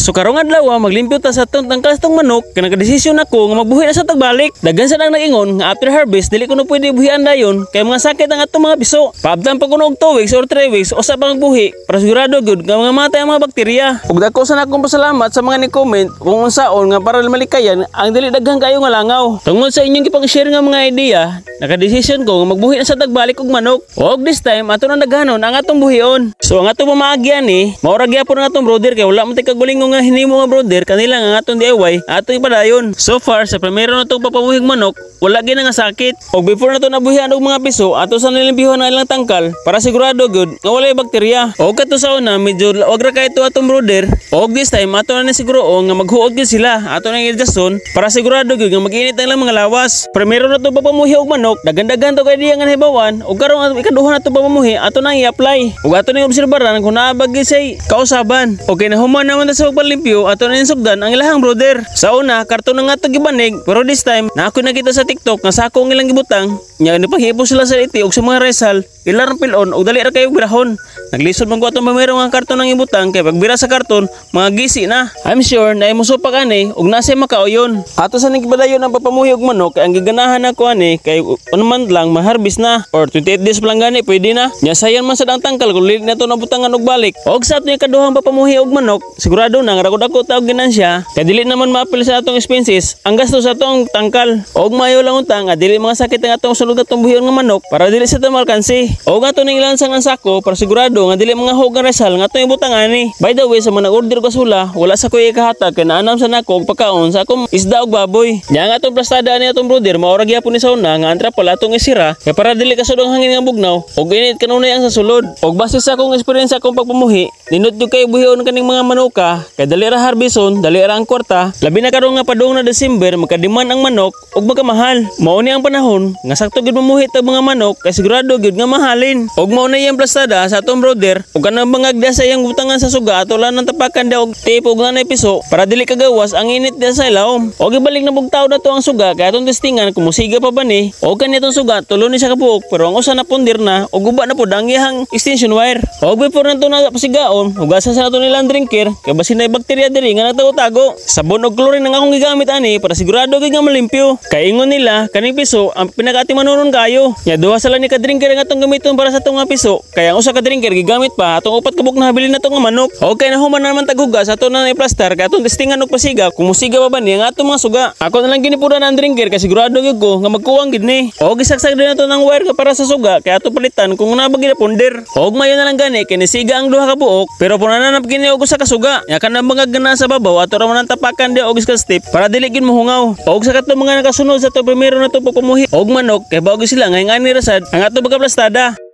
So karong adlaw, maglimpyo ta sa atong tangkal sa atong manok kay nakadesisyon ako nga magbuhi na sa tagbalik. Daghan sa nang nag-ingon nga after harvest dili ko na pwede buhian dayon kay mga sakit ang atong mga piso. Paabtan pa kuno og 2 weeks or 3 weeks usa pa magbuhi para sigurado gyud nga mga matay ang mga bakterya. Ug dako sa akong pasalamat sa mga ni-comment kung unsaon nga para malikayan ang dili daghan kayo nga langaw. Tungod sa inyong gipang-share nga mga idea, nakadesisyon ko nga magbuhi na sa tagbalik og manok. Og this time ato na daghanon ang atong buhion. So ang atong pamaagyan ni, mao ra gyapon ang atong brooder kay wala man tay kagulingon nga hinimo nga brooder, kanila nga atong DIY atong ipadayon. So far sa primero na itong papamuhig manok, wala gyud nga sakit. Og before na to nabuhian og mga piso, ato sa nilimpyuhan ang ilang tangkal para sigurado gyud nga walay bakterya. Og kato sa una, medyo wag ra kay to atong brooder. Og this time ato na ni siguro nga maghuod gyud sila. Ato na i-adjuston para sigurado gyud nga mag-init ang ilang mga lawas. Primero na to papamuhi og manok, daghan-daghan to kay diya nga nahibawan og karon ang ikaduha na to papamuhi, ato nang i-apply. Ug ato ning obserbaran kung naa ba gyud say kausaban. Okay na human naman ta sa pagpalimpyo, ato na sugdan ang ilahang brooder. Sa una, karton na nga to gibanig, pero this time, na ako nakita sa TikTok nga sako ang ilang gibutang, nya nipanghipo sila sa iti og sa mga resal, ilang pilon og dali ra kayo birahon. Naglisod man ko atong pamero nga karton ang ibutang kay pagbira sa karton, mga gisi na. I'm sure na musupak ani og nasa makauyon. Ato sa ning gipadayon ang papamuhi og manok kay ang giganahan nako ani kay one month lang maharvest na or 28 days pa lang gani pwede na. Nya sayan man sad ang tangkal kung dili na to nabutangan og balik. Og sa atong ikaduhang papamuhi og manok, sigurado na nga dako ta og ginansya kay dili naman maapil sa atong expenses ang gasto sa atong tangkal. Og maayo lang unta nga dili mga sakit ang atong sulod atong buhion nga manok para dili sa tamalkansi. Og ato ning ilansang ang sako para sigurado nga dili mga hog nga resal nga atong ibutang ani. By the way, sa mga nag-order og kasula, wala sa koy ikahatag kay naanam sa nako og pagkaon sa akong isda og baboy. Nya ang atong plastada ani atong brooder, mao ra gyapon ni sa una nga antra pala atong isira kay para dili kasud ang hangin nga bugnaw og init kanunay ang sa sulod. Og base sa akong experience sa akong pagpamuhi, nindot gyud kay buhion kaning mga manuka kay dali ra harveston, dali ra ang kwarta. Labi na karon nga padung na December, magkadiman ang manok ug magkamahal. Mao ni ang panahon nga sakto gyud mamuhi tag mga manok kay sigurado gyud nga mahalin. Og mao na iyang plastada sa atong brooder ug kanang bangag da sa iyang butangan sa suga, ato lang nang tapakan da og tape ug nanay piso para dili kagawas ang init da sa ilawom. Og ibalik na bugtaw na to ang suga kay atong testingan kung musiga pa ba ni. Og kani atong suga tulo ni siya kabuok, pero ang usa na pundir na ug guba na pud ang iyang extension wire. Og before nato na pasigaon, hugasan sa nato nilang drinker kay basin na bakterya diri nga nagtago-tago. Sabon og chlorine ang akong gigamit ani para sigurado gyud nga malimpyo. Kay ingon nila kaning piso ang pinakaatimanunon kayo. Nya duha sa lang ni ka drinker ang atong gamiton para sa atong nga piso. Kaya ang usa ka drinker gigamit pa atong upat ka buok na habilin nato nga manok. Okay na human naman taghugas, ato na i-plaster kay atong testingan og pasiga kung musiga pa ba ni ang atong mga suga. Ako na lang ginipuran ang drinker kay sigurado gyud ko nga magkuwang gid ni. Og gisagsak din nato ng wire ka para sa suga kay ato palitan kung naa ba gid punder. Og mayo na lang gani kay nisiga ang duha ka buok, pero punanan na kini og usa ka suga. Nya kanang mga gana sa babaw, ato ra man ang tapakan di og scotch tape para dili gid mohungaw. Og sa katong mga nakasunod sa ato primero na to pagpamuhi og manok, kay bago sila ngay ngani ra sad ang ato pagkaplastada.